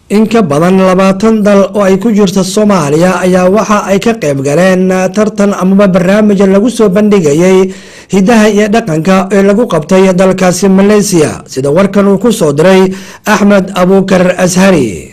In ka badan 20 dal oo ay ku jirto Soomaaliya ayaa waxa ay ka qayb galeen tartan amaba barnaamij lagu soo bandhigayay hidaha iyo dhaqanka ee lagu qabtay dalkaasi Malaysia, sida warkan uu ku soo diray Axmed Abuukar Ashari.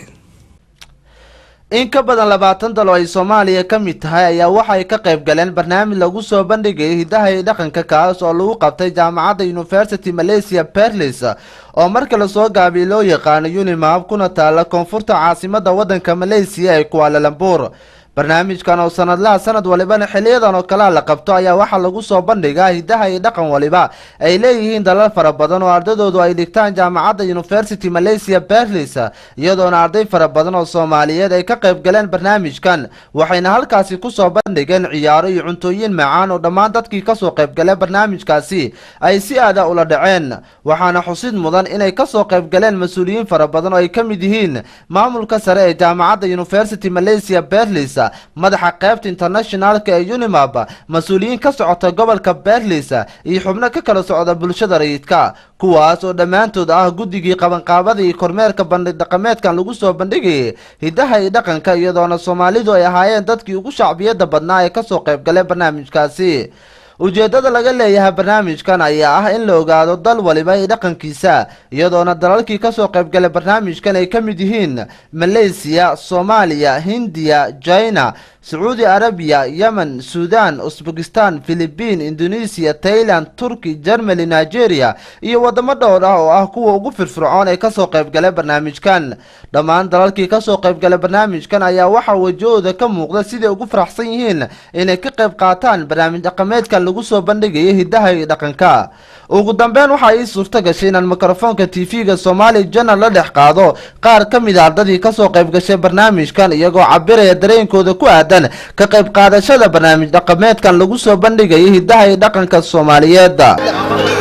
In ka badan 20 dal oo ay Soomaaliya ka mid tahay ayaa waxay ka qayb galeen barnaamij lagu soo bandhigayay hidaha iyo dhaqanka, kaas oo lagu qabtay jaamacadda University Malaysia Perlis, oo marka lasoo gaabiyo loo yaqaano UNIMAB, kuna taala koonfurta caasimada wadanka Malaysia ee Kuala Lumpur. Barnaamijkan oo sanadlaha, sanad walibana xiliyadan oo kalea la qabto, ayaa waxaa lagu soo bandhigaa hidaha iyo dhaqan waliba ay leeyihiin dalal fara badan oo ardaydoodu ay dhigtaan jaamacadda University Malaysia Perlis, iyadoona arday fara badan oo Soomaaliyeed ay ka qayb galeen barnaamijkan, waxayna halkaasi kusoo bandhigeen ciyaaro iyo cuntooyin macaan oo dhammaan dadkii kasoo qayb galeen barnaamijkaasi ay si aada ula dhaceen. Waxaana xusid mudan inay kasoo qayb galeen mas-uuliyiin fara badan oo ay ka mid yihiin maamulka sare ee jaamacadda University Malaysia Perlis, madaxa qaybta internationalka ee UNIMAB, mas-uuliyiin ka socota gobolka Perlis iyo xubno ka kala socda bulshada rayidka, kuwaas oo dhammaantood ah guddigii qabanqaabada iyo kormeerka bandhig dhaqameedkan lagu soo bandhigayay hidaha iyo dhaqanka, iyadoona Soomaalidu ay ahaayeen dadkii ugu shacbiyada badnaa ee kasoo qayb galay barnaamijkaasi. Ujeedada laga leeyahay barnaamijkan ayaa ah in la ogaado dal waliba iyo dhaqankiisa, iyadoona dalalkii kasoo qaybgalay barnaamijkan ay ka mid yihiin Malaysiya, Soomaaliya, Hindiya, China, Sacuudi Arabiya, Yemen, Suudan, Usbekistan, Philibiin, Indonesia, Thailand, Turki, Germany, Nigeria iyo wadamo dhowr ah oo ah kuwa ugu firfircoon ee kasoo qaybgalay barnaamijkan. Dhammaan dalalkii kasoo qaybgalay barnaamijkan ayaa waxaa wajahooda ka muuqda siday ugu faraxsan yihiin inay ka qayb qaataan barnaamij dhaqameedkan lagu soo bandhigaya hidaha iyo dhaqanka. Ugu dambeyn, waxaa ii suurto gashay inaan mikrofoonka TV-ga Somali Channel la dhex qaado qaar ka mid a ardadii kasoo qayb gashay barnaamijkan, iyagoo cabiraya dareenkooda ku aadan ka qayb qaadashada barnaamij dhaqameedkan lagu soo bandhigayo hidaha iyo dhaqanka Soomaaliyeed.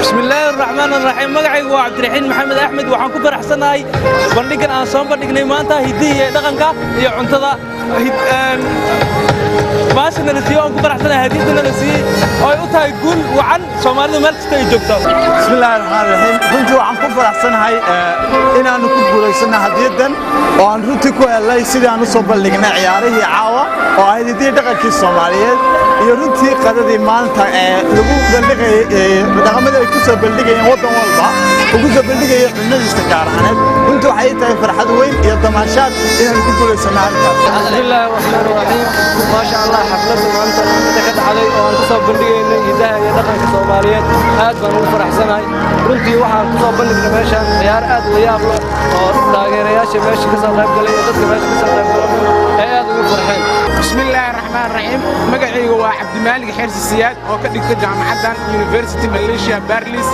Bismillaahi raxmaan raxiim. Magacaygu waa Cabdiraxiin Maxamed Axmed. Waxaan ku faraxsanahay bandhigan aan soo bandhignay maanta, hidihi iyo dhaqanka iyo cuntada baashana la siiyey. Waan ku faraxsanahay hadiyadana la siiyey oo ay u tahay guul wacan Soomaalidu meel kasta ay joogto. Bismillahi raxmaan raxiim. Runtii waxaan ku faraxsanahay inaannu ku guulaysanno hadiyaddan oo aan runtii ku helnay sidii aan u soo bandhignay ciyaarihii caawa oo ahayd hiddihii dhaqankii Soomaaliyeed iyo runtii qadadii maanta ee lagu bandhigayay, dhaqamadii ay ku soo bandhigayeen, waddan walba uu ku soo bandhigayay cunnadiisa gaar ahaaneed. Runtii waxay tahay farxad weyn iyo damaashaad inaanu ku guulaysanno arrintaas. Bismillaahi raxmaan raxiim. Maasha Allah, xafladda maanta inta ka dhacday oo aan ku soo bandhigaynay hidaha iyo dhaqanka Soomaaliyeed, aad baan ugu faraxsanahay. Runtii waxaan ku soo bandhignay meeshaan ciyaar aad la yaab leh oo taageerayaasha meesha ka soo qayb galay iyo dadka meesha ka soo qayb galay ay aad ugu farxeen. Bismillaahi raxmaan raxiim. Magacayga waa Cabdimaalig Xersi Siyaad oo ka dhigta jaamacaddan University Malaysia Perlis,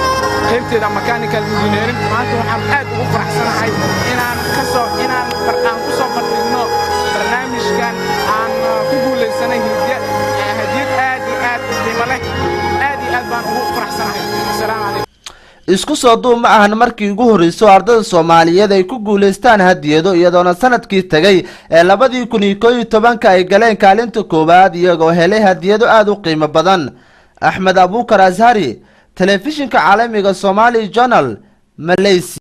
qaybteeda mechanical engineering. Maanta waxaan aad ugu faraxsanahay inaan kasoo inaan aan ku soo bandhigno barnaamijkan, aan ku guulaysanay hadiyad aad iyo aad u qiimo leh. Aad iyo aad baan ugu faraxsanahay. Asalaamu calaykum. Isku soo duub, ma ahan markii ugu horreyso ardada Soomaaliyeed ay ku guulaystaan hadiyado, iyadoona sanadkii tegay ee 2011-ka ay galeen kaalinta koowaad, iyagoo helay hadiyado aada u qiimo badan. Axmed Abuukar Ashari, Telefishinka Caalamiga Somali Channel, Malaysia.